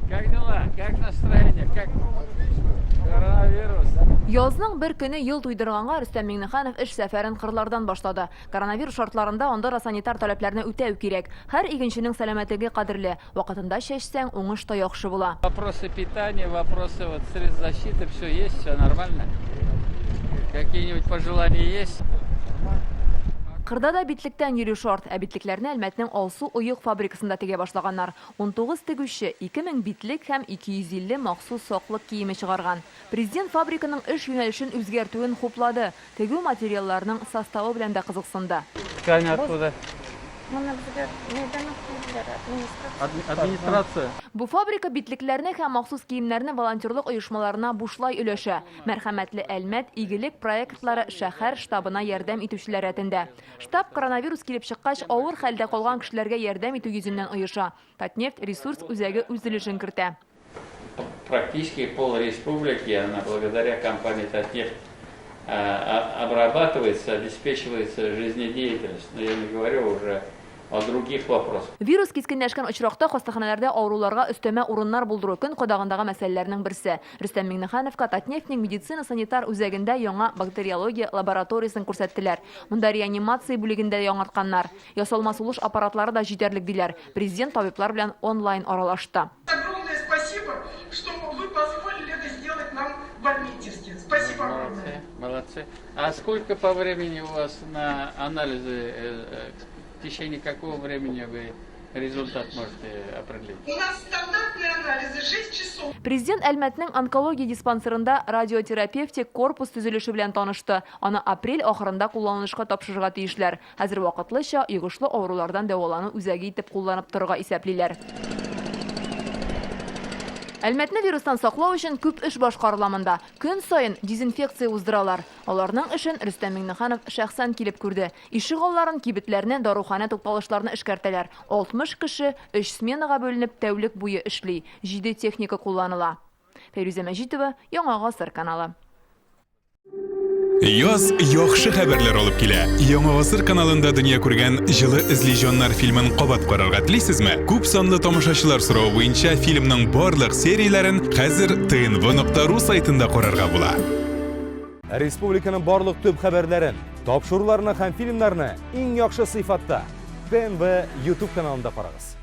Как дела? Как настроение? Как коронавирус? Язның бер көне ел туйдырганга Рөстәм Миңнеханов эш сәфәрен кырлардан башлады. Коронавирус шартларында анда да санитар таләпләрне үтәү кирәк. Һәр игенченең сәламәтлеге кадерле. Вакытында чәчсәң, уңыш та яхшы була. Вопросы питания, вопросы вот средств защиты, все есть, все нормально. Какие-нибудь пожелания есть? Кырда да битлектән йөрү шарт. Ә битлекләрне Әлмәтнең Алсу оек фабрикасында тегә башлаганнар. 19 тегүче 2000 битлек һәм 250 махсус саклык киеме чыгарган. Президент фабриканың эш юнәлешен үзгәртүен хуплады, тегү материалларының составы белән дә кызыксынды. Ткань откуда? Моны безгә нидән алып килделәр, администрация. Администрация. Бу фабрика битлекләрне һәм махсус киемнәрне волонтерлык оешмаларына бушлай өләшә. Мәрхәмәтле Әлмәт, Игелек проектлары шәһәр штабына ярдәм итүчеләр рәтендә. Штаб коронавирус килеп чыккач, авыр хәлдә калган кешеләргә ярдәм итү йөзеннән оеша. Татнефть ресурс үзәге үз өлешен кертә. Практически пол республики, она благодаря компании Татнефть обрабатывается, обеспечивается жизнедеятельность. Но я не говорю уже о других вопросах. Вирус кискенләшкән очракта хастаханәләрдә авыруларга өстәмә урыннар булдыру көн кадагындагы мәсьәләләрнең берсе. Рөстәм Миңнехановка Татнефтьнең медицина-санитар үзәгендә яңа бактериология лабораториясен күрсәттеләр. Монда реанимация бүлеген дә яңартканнар. Ясалма сулыш аппаратлары да җитәрлек, диләр. Президент табиблар белән онлайн аралашты. Огромное спасибо, что вы позволили это сделать нам в Альметьевске. Спасибо огромное. Молодцы, молодцы. А сколько по времени у вас на анализы, в течение какого времени вы результат можете определить? У нас стандартные анализы 6 часов. Президент Әлмәтнең онкология диспансерында радиотерапевтик корпус төзелеше белән танышты. Аны апрель ахырында кулланылышка тапшырырга тиешләр. Хәзер вакытлыча йогышлы авырулардан дәвалану үзәге итеп кулланып торырга исәплиләр. Әлмәтне вирустан саклау өчен күп эш башкарыла монда. Көн саен дезинфекция уздыралар. Аларның эшен Рөстәм Миңнеханов шәхсән килеп күрде. Ишегалларын, кибетләрне, даруханә тукталышларны эшкәртәләр. 60 кеше өч сменага бүленеп тәүлек буе эшли. Җиде техника кулланыла. Фәйрүзә Мәҗитова, Яңа гасыр каналы. Яз яхшы хәбәрләр алып килә. Яңа гасыр каналында дөнья күргән Җылы эзли җаннар фильмын кабат карарга телисезме? Күп санлы тамашачылар соравы буенча фильмның барлык серияләрен хәзер tnv.ru сайтында карарга була. Республиканың барлык төп хәбәрләрен, тапшыруларны һәм фильмнарны иң яхшы сыйфатта ТНВ YouTube каналында карагыз.